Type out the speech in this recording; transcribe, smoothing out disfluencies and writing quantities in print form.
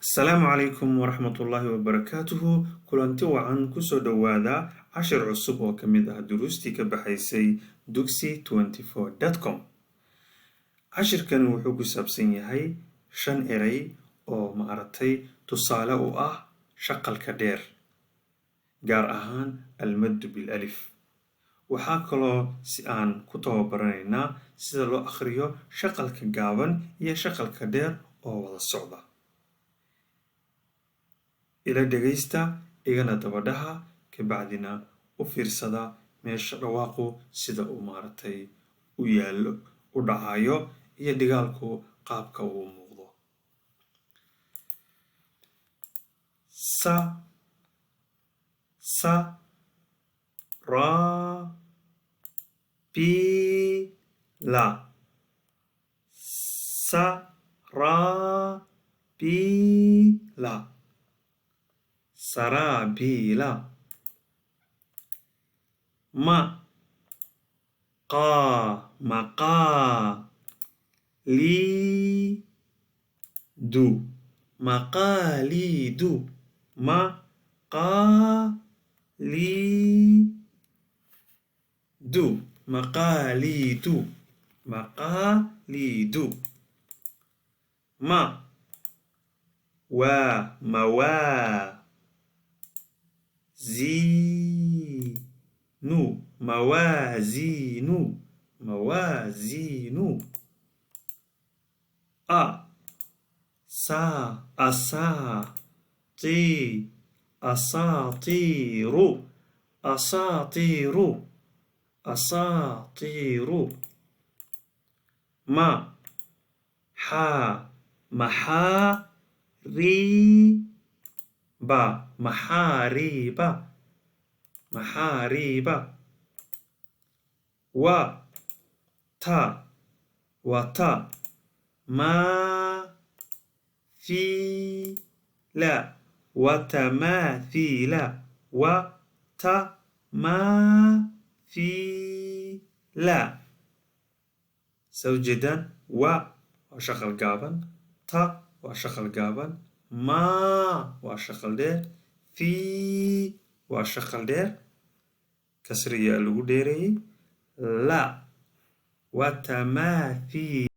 Asalaamu calaykum waraxmatullaahi wabarakaatuhu. Kulanti wacan, kusoo dhowaada cashir cusub oo ka mid ah duruustii ka baxaysay dugsi24.com. Cashirkani wuxuu ku saabsan yahay shan erey oo maaragtay tusaale u ah shaqalka dheer, gaar ahaan almaddu bil alif. Waxaa kaloo si aan ku tababaranaynaa sida loo akhriyo shaqalka gaaban iyo shaqalka dheer oo wada socda. Ila dhegaysta, igana dabadhaha, kabacdina u fiirsada meesha dhawaaqu sida uu maaragtay u yaallo, u dhacayo, iyo dhigaalku qaabka uu muuqdo. Sa, sa, ra, bi, la. Sa, ra, bi, la. Saraabiila. Ma, qaa, maqaa, lii, du. Maqaaliidu. Ma, qaa, lii, du. Maqaaliidu. Maqaaliidu. Ma, waa, mawaa, ziinu. Mawaaziinu. Mawaaziinu. A, saa, asaa, tii, asaatiiru. Asaatiiru. Asaatiiru. Ma, xaa, maxaa, rii, ba. Maxaariiba. Maxaariiba. Wa, ta, wata, maa, fi, la. Watamaathiila. Wa, ta, maa, fi, la. Saa ujeedaan, wa waa shaqal gaaban, ta waa shaqal gaaban, maa waa shaqal dheer, fi waa shaqal dheer, kasriyaa lagu dheereeyey, la. Watamaathiila.